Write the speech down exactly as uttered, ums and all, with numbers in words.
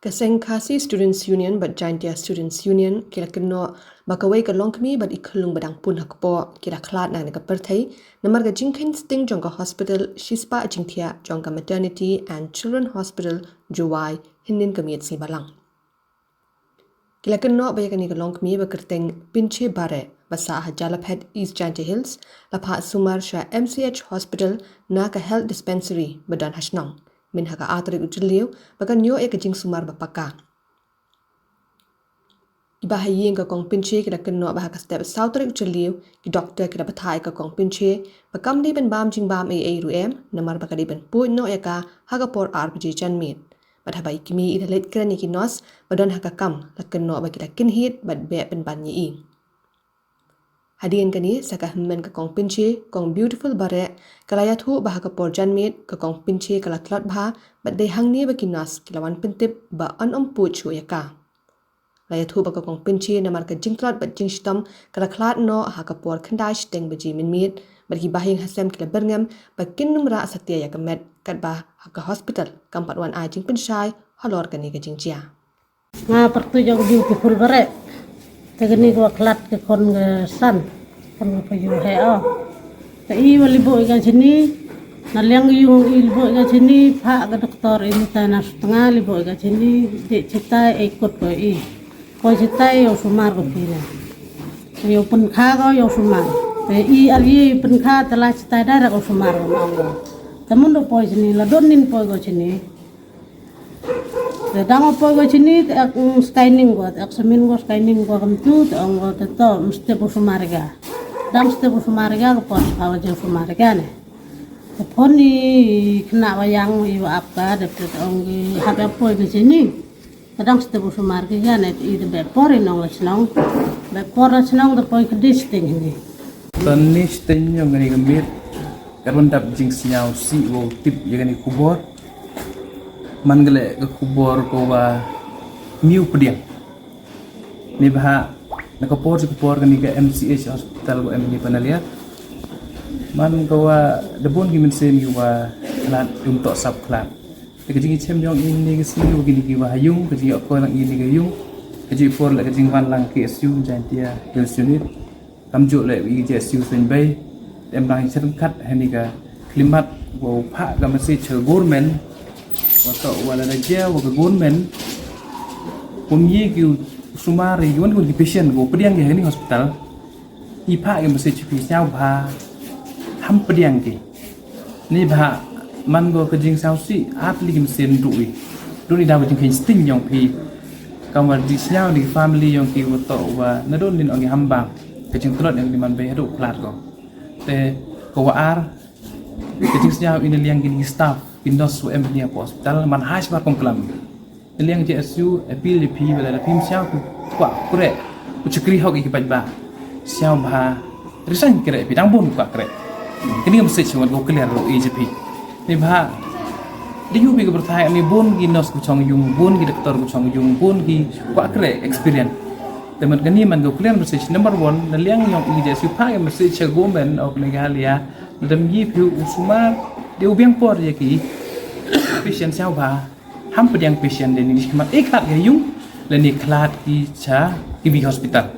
Ka seng Khasi Students Union bad Jaintia Students Union ki la kynnoh ba kawei ka longkmie bad i khyllung ba dang pun ha kpoh ki la khlad na kane ka pyrthei namar ka jingkheiñ sting jong ka hospital shispah jingthiah jong ka Maternity and Children Hospital Jowai hynnin ka miet sngi Balang. Ki la kynnoh ba ïa kane ka longkmie ba kyrteng Pynche Bareh ba sah ha Jalaphet, East Jaintia Hills, la phah sumar sha M C H Hospital na ka Health Dispensary ba don ha shnong mynha ka ar tarik u Jylliew ba kan ïoh ïa ka jingsumar ba paka. Kiba ha ïing ka Kong Pynche ki la kynnoh ba ha ka step saw tarik u Jylliew ki doktor ki la batai ïa ka Kong Pynche ba kam dei ban bam jingbam ei ei ruh em namar ba ka dei ban pud noh ïa ka ha ka por ar baje janmiet. Bad haba i kmie i la leit kren ïa ki nurse ba don ha ka kam, la kynnoh ba ki la kynhied bad beh pynban ïa i. Hadien kane, sa ka hynmen ka Kong Pynche, Kong Beautiful Bareh, ka la ïathuh ba ha ka por janmiet ka Kong Pynche ka la tlot bha bad dei hangne ba ki nurse ki la wan pyntip ba yn ym pud shuh ïa ka. La ïathuh ba ka Kong Pynche namar ka jingtlot bad jingshitom ka la khlad noh ha ka por khyndai shiteng baje mynmiet bad ki bahaïing hasem ki la byrngem ba kin nym rah satia ïa ka met katba ha ka hospital kam pat wan ai jingpynshai halor kane ka jingjia. Nga pyrtuid ïa u Beautiful Bareh. Te kane ka wa khlad ka khon ka san. Khon ka payu he o. Te i wa libuh ka chini. Na liang yung i libuh ka chini, phah ka doktor i mitai na sutnga libuh ka chini, dek chitai ei kut ko i. Ko chitai ïa u sumar ko phi ne. Ïa u pynkha ko ïa u sumar. Te i ar i pynkha te la chitai direct u sumar ko ma ong ko. Te mun do poi chini, la don nin poi ko chini. Te dang o poi ko chini, te ek, mm, scanning ko, te ek samin ko, scanning ko kam tu, te ong ko te to, mesti pu sumar ka. Dang mesti pu sumar ka, ko pos ka wa jeng sumar ka ne. Te phone i khynnah wa yang i wa ap ka, te te ong ki hap ïa poi ko chini. Te dang mesti pu sumar ka ne, te i te beh por i nong la chnong. Beh por la chnong te poi ka dis ting ni. Tang ni sting yong kani ka miet. Ka ruan dap jingsngew sih wow tip ïa kani ka khubor. Man ka leh ka khubor ka wa miu pdiang. Ni bha na ka por, ka por kani ka M C H hospital ko em ni Panalia. Man ka wa da bun ki mynsiem ki wa khlad, um toh sap khlad. Te ka jingïachem yong ini ka sngi wa kini ki wa ha yung, ka jingïakor lang ini ka yung. Ka jingpor la ka jingwan lang K S U Jaintia Hills Unit. Kamjuh leh i J S U Seiñbei, em dang chen kat hani ka klimat, wa u phah ka message ka government, wa toh wa la da jia wa ka government, kum ye ki u sumar i wan ki patient ko pdiang ki hani hospital, i phah ka message ki sñiaw bha, ham pdiang ki. Ni bha man ko ka jingsngewsih at li ki mynsiem duh i. Duh ni daw ka jingkheiñ sting yong phi. Kam wa jingsngewsih ni family yong ki wa toh wa na duh nin ong i hambang. Ka jingtlot yong ki man bei haduh khlad ko. Te ko wa ar ka jingsngewsih i na liang ki ni staff, ki nurse wa em ni ha hospital man hash bar kongklam. Liang J S U appeal ïa phi ba lada phim sñiaw ku kwah kreh, ku chakri hok ïa ki paidbah, sñiaw bha, resign kreh phi, dang bun kwah kreh. Kini ka message wat ko clear ruh ïa phi. Ni bha, da ïoh phi ka pyrthai ani bun ki nurse ku chong yung, bun ki doctor ku chong yung, bun ki kwah kreh experience. Te man kani man ko clear message number one, na liang yong i J S U phah ka message sha government of Meghalaya, lada ym ye phi u sumar, da u biang por ïa ki patient sñiaw bha. Ham pdiang patient de ni khmat i khlad ka yung, lane khlad ki cha ki bi hospital.